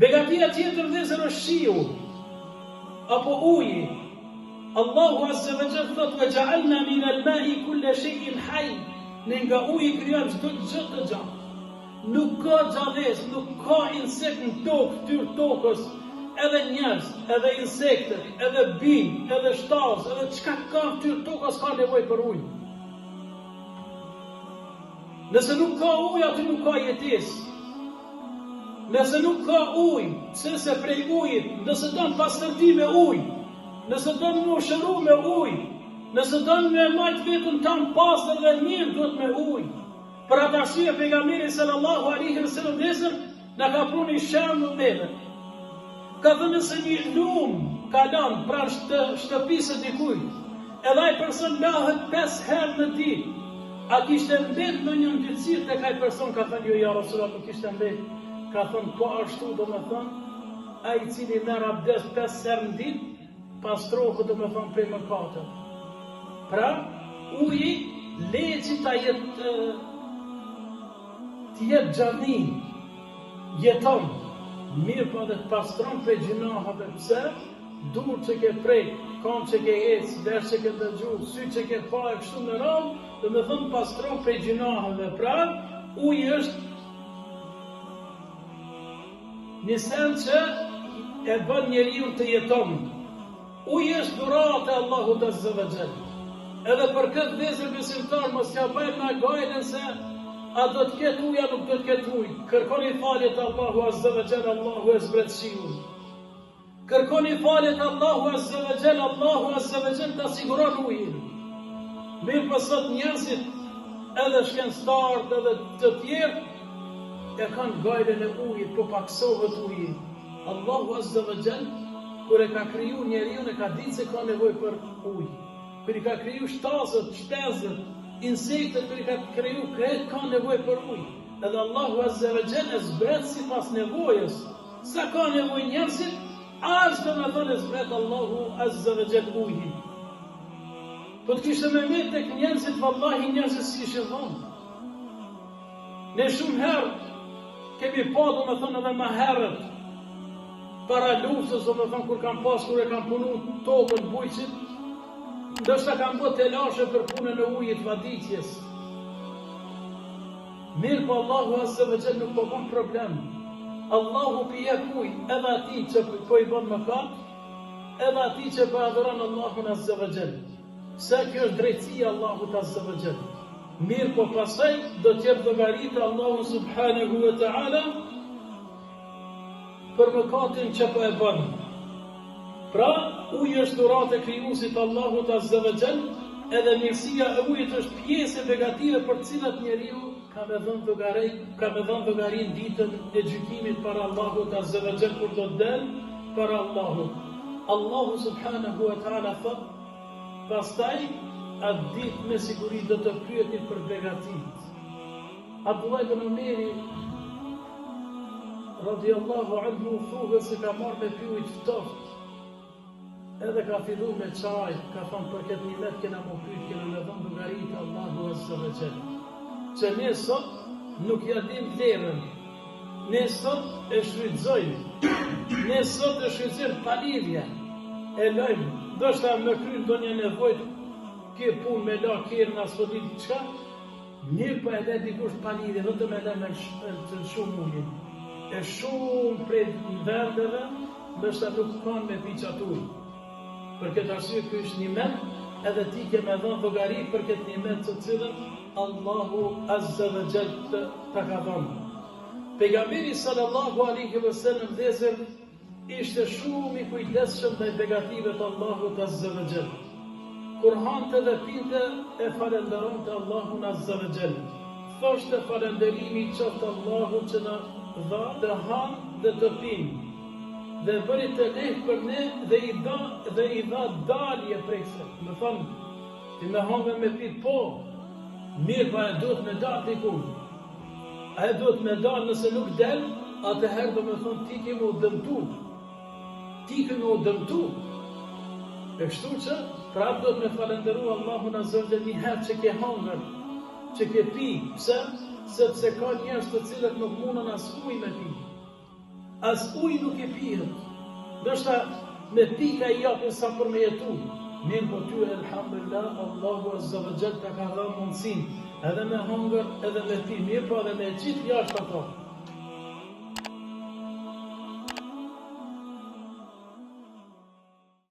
Begatia tjetër vëllezër është shiu apo uji. Allahu azza wa jall thotë wa ja'alna min al-ma'i kulla shay'in hayy. Ne nga uji krijojmë çdo gjë të gjallë. Nuk ka gjallesë, nuk ka insekt në tokë, fytyrë tokës, edhe njerëz, edhe insektet, edhe bimë, edhe shtazë, edhe çka ka në fytyrë tokës ka nevojë për ujë. Nëse nuk ka ujë, aty nuk ka jetesë. Nëse nuk ka ujë, pse se prej ujit, nëse don pastërti me ujë, nëse don m'u shëru me ujë, nëse don me majt veten tan pastër dhe mirë, duhet me ujë. Për atë arsye pejgamberi sallallahu alaihi wasallam vëllezër na ka pru një shembull neve. Ka thënë nëse një lum kalon pranë shtëpisë së dikujt, edhe ai person lahet 5 herë në ditë, a kishte mbet ndonjë ndytësirë tek ai person ka thënë jo ja Rasulullah nuk kishte mbet. Ka thënë po ashtu domethënë ai i cili merr abdes 5 herë në ditë, pastrohet domethënë prej mëkateve. Pra, uji le që ta jetë të jep gjallni, jeton, mirëpo edhe të pastron prej gjynaheve, pse? Dur që ke prek, kam që ke ec, vesh që ke dëgju, sy që ke pa e kështu me radhë, domethënë pastron prej gjynaheve. Pra, uji është një send që e bën njeriun të jeton. Uji është dhuratë e Allahut Azza wa Jall. Edhe për këtë vëllezër besimtar mos ja bëjmë na gajlen se a do të ketë ujë a nuk do të ketë ujë. Kërkoni falje te Allahu Azza wa Jall, Allahu e zbret shiun. Kërkoni falje te Allahu Azza wa Jall, Allahu Azza wa Jall ta siguron ujin. Mirëpo sot njerëzit edhe shkencëtarët edhe të tjerë e kanë gajlen e ujit, po paksohet uji. Allahu Azza wa Jall kur e ka kriju njeriun e ka ditë se ka nevojë për ujë. Kur i ka kriju shtazët, shpezët, insektet kur i ka kriju krejt ka nevojë për ujë. Edhe Allahu Azza wa Jall e zbret sipas nevojës. Sa ka nevojë njerëzit, aq domethënë e zbret Allahu Azza wa Jall ujin. Po të kishte me met tek njerëzit, vallahi njerëzit s'kishin dhonë. Ne shumë herë kemi pa domethënë edhe ma herët para luftës domethënë kur kam pas kur e kam punu tokën bujqit ndoshta kam bo telashe për punën e ujit vaditjes mirëpo Allahu Azza wa Jall nuk po bon problem Allahu p'i jep ujë edhe atij që po i bon mëkat edhe atij që po adhuron Allahun Azza wa Jall Se kjo është drejtësia e Allahut Azza wa Jall. Mirëpo pastaj do të jep llogari te Allahu Subhanehu wa Ta'ala për mëkatin që po e bën. Pra, uji është dhuratë e krijuesit Allahut Azza wa Jall, edhe mirësia e ujit është pjesë e begative për të cilat njeriu ka me dhënë llogari, ka me dhënë llogari në ditën e gjykimit para Allahut Azza wa Jall kur do të del para Allahut. Allahu Subhanehu wa Ta'ala thotë Pastaj, atë ditë me siguri do të pyetni për begatitë. Abdullah ibn Omeri radiallahu anhu thuhet se ka marrë me pi ujë të ftohtë. Edhe ka fillu me qajt, ka thonë për këtë nimet kena m'u pyet, kena me dhënë llogari te Allahu azza wa jall. Që ne sot nuk ja dim vlerën, Ne sot e shfrytëzojmë, ne sot e shfrytëzojmë pa lidhje, e lojmë, ndoshta me kry ndonjë nevojë, ke punë me la kerrin a s'po di çka, mirëpo e le dikush pa lidhje, vetëm e le me të lëshum ujin. E shumë prej vendeve, ndoshta nuk kanë me pi qat ujë. Për këtë arsye ky është nimet, edhe ti ke me dhënë llogari për këtë nimet të cilën Allahu Azza wa Jall të ta ka dhënë. Pejgamberi sallallahu alaihi wasallam vëllezër ishte shumë i kujdesshëm ndaj begative të Allahut Azza wa Jall. Kur hante dhe pinte e falënderonte Allahun Azza wa Jall. Thoshte falënderimi i qoftë Allahut që na dha të hamë dhe të pimë. Dhe e bëri të lehtë për ne dhe i dha dhe i dha dalje prej kësaj. Domethonë, ti me hangër me pi po, mirëpo e duhet me dalë dikun. A e duhet me dalë nëse nuk del, atëherë domethonë ti ke me u dëmtu. Ti ke me u dëmtu. E kështu që, prapë duhet me falënderu Allahun Azza wa Jall një herë që ke hangër, që ke pi, pse? Sepse ka njerëz të cilët nuk mundën as ujë me pi. As ujë nuk i pihet. Ndoshta me pika i japin sa për me jetu. Mirëpo ty elhamdulillah Allahu azza wa jall ta ka dhënë mundësinë edhe me hangër edhe me pi, mirëpo edhe me qitë jashtë ato.